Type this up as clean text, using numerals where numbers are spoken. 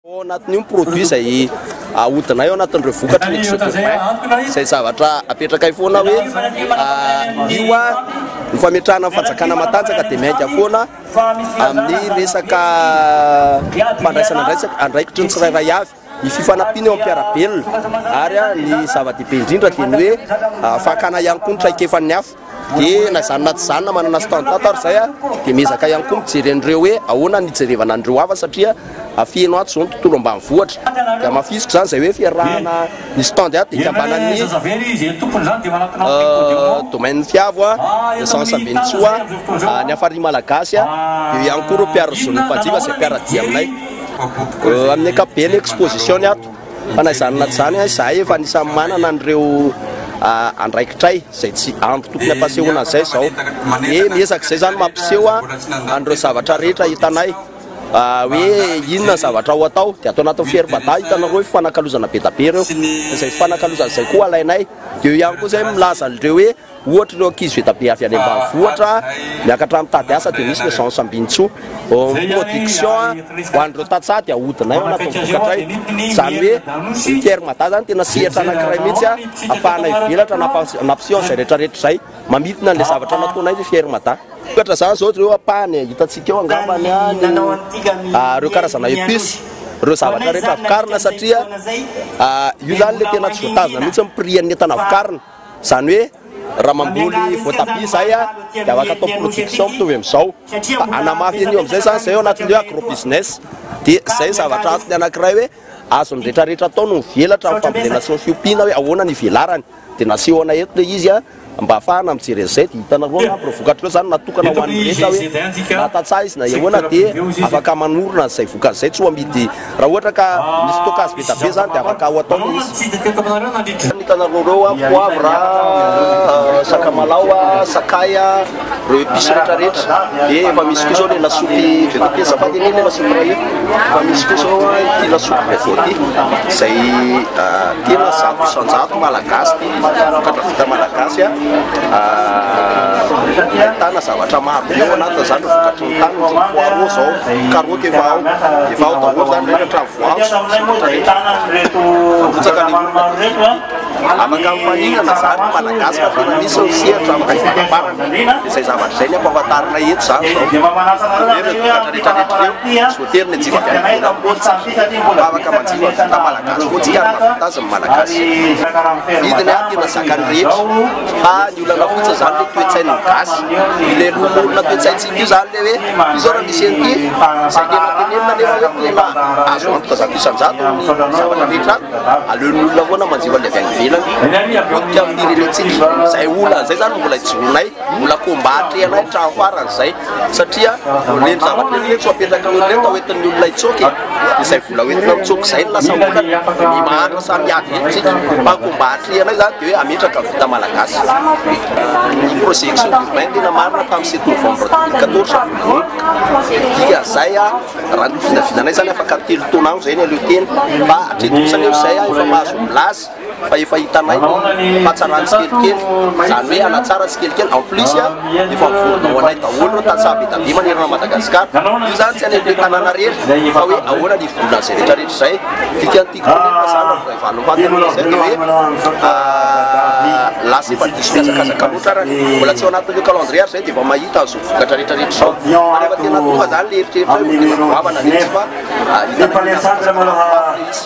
Ao anatin'io ny produit izay ahodinay ao anatin'ireo vokatry ny Exode Urbain, izay zavatra apetrakay foana hoe io ny fametrahana ny fanjakana matanjaka dia miainga foana amin'ny resaka fandraisana andraikitry ny tsirairay avy, ny fifanampiana eo amin'ny mpiara-belona ary ny zava-dehibe indrindra dia ny hoe fakana ihany koa ny traikefan'ny hafa. Dia na izany na tsy izany na manana stand ato ary izay dia miezaka ihany koa mijery an'ireo hoe ahoana ny hijerevana an'ireo hafa satria feno ato izao ny tontolo ambanivohitra. Dia hamafisiko izany izay hoe fiarahana ny stand ato dia ikambanan'ny domaine Fiavo, Essence Ambinintsoa, ny Hafari Malagasy, dia eo ihany koa ireo mpiaro ny zon'ny mpanjifa izay mpiara-dia aminay. Amin'ny ankapobeny exposition ny ato. Fa na izany na tsy izany, izahay efa anisan'ny manana an'ireo andraikitray izay tsy andro tokony hampasehoana an'izay izao. Dia miezaka izay izany mampiseho an'ireo zavatra rehetra hitanay hoe inona ny zavatra ho atao. Dia ato anatin'ny Fier-Mada hitanareo hoe fifanakalozana be dia be ireo. Izay fifanakalozana izay koa alainay. Dia eo ihany koa izay milaza an'ireo hoe Ohatra ireo ankizy vita be avy any ambanivohitra miakatra mitady asa dia misy ny agence Ambinintsoa production ho an'ireo tantsaha dia ahodinay ao anatin'ny vokatray. Izany hoe ny Fier Mada zany tena sehatra anankiray mihitsy ahafahanay mivelatra nampiseho an'izay rehetrarehetra izay, mamintina an'ilay zavatra nataonay ny Fier Mada. Vokatra izany izao ireo ampahany hitantsika eo angambany ny ireo karazana épices, ireo zavatra rehetra vokarina satria io zany ilay tena tsy voatazona mihitsy ny prix an'ny entana vokarina. Izany hoe raha mamboly voatabia izahay dia afaka atao production mitovy amin'izao. Fa hanamafy an'io amin'izay izany izay ao anatin'ilay hoe agro business. Dia izay ny zavatra antony anankiray hoe azon'ny rehetrarehetra atao no mivelatra amin'ny fambolena sy ny fiompiana hoe ahoana ny hivelarany. Dia nasehonay eto ilay izy mba hahafahana mijery an'izay. Dia hitanareo angamba ireo vokatra ireo izany natokana ho an'ny rehetra hoe na tantsaha izy na ahoana dia afaka manorina an'izay vokany izay tsy ho amidy Raha ohatra ka misy stockage be dia be izany dia afaka ho atao ilay izy. Hitanareo ireo poivre, sakamalaho, sakay, ireo épices rehetra rehetra. Dia efa misy koa izao ilay lasopy be dia be, azafady anie ilay lasopy iray io. Efa misy koa izao ity lasopy vaovao ity izay tena 100% malagasy ity, vokatra vita malagasy. Ahitana zavatra maro be ao anatin'izany ireo vokatry ny tany, ohatra ny poireau izao, karaoty efa ao. Efa ao daholo izany rehetra hatramin'ny voanjo sy ny rehetra rehetra. Mandrotsaka ny olona dia afaka mifaninana izany ny Malagasy fa tena misy ny sehatra afaka hifampaparana. Dia izay zavatra izay ny ampahafantarina eto izany izao. Dia ireo vokatra rehetra rehetra ireo tsy voatery ny hanjifa avy any ivelany foana tsika fa afaka manjifa ny vita Malagasy koa tsika ary mahavita azy ny Malagasy. Vidiny tena zakan'ny rehetra fa ny olana fotsiny izany ilay toe-tsain'ny gasy. Ilay lololona toe-tsaintsika io izany ilay hoe ity izao raha misy an'ity, izay tena tenenina nefa hoe tena azo antoka 100% ny zavatra rehetra ato, aleon'ny olona foana manjifa ilay avy any ivelany, potika ny firenentsika. Izay olana izay izany no mbola ijoroanay, mbola combat atrehanay hatramin'ny farany izay satria ireny zavatra ireny tsy ho apetraky ny olona ireny fa hoentin'ny olona hitsoaka e. Dia izay vola hoentina mitsoaka izay no lasa olana, ny mahantra samy miady eto tsika. Fa ny combat atrehanay izany dia hoe hametraka ny vita malagasy. Ny projet Exode Urbain tena marina tamin'ny 7 novembre 2014 vao nanomboka. Dikan'izay raha ny vinavinanay izany afaka 3 taona any izay ny aleo tena. Fa hatreto kosa anefa izay efa mahazo milaza fa efa hitanay ny fahatsarany tsikelikely. Izany hoe hanatsara tsikelikely. En plus efa mivorona ho anay daholo ireo tantsaha be dia be manerana an'i Madagasikara. Io izany tsy any amin'ilay tanàna irery fa hoe ahoana ny hivoronan'izay rehetra rehetra izay. Dikan'ny tiako tenenina izany raha vao ivaly ny fantany izay dia hoe lasa efa diso mihazakazaka loatra ary mbola tsy ao anatin'ireo calendrier ary izay dia efa mahita an'izao vokatra rehetra rehetra izao. Fa rehefa tena tonga izany ilay eritreritra hoe tena goavana ilay izy fa hitanay hoe mihazakazaka mafy ilay izy.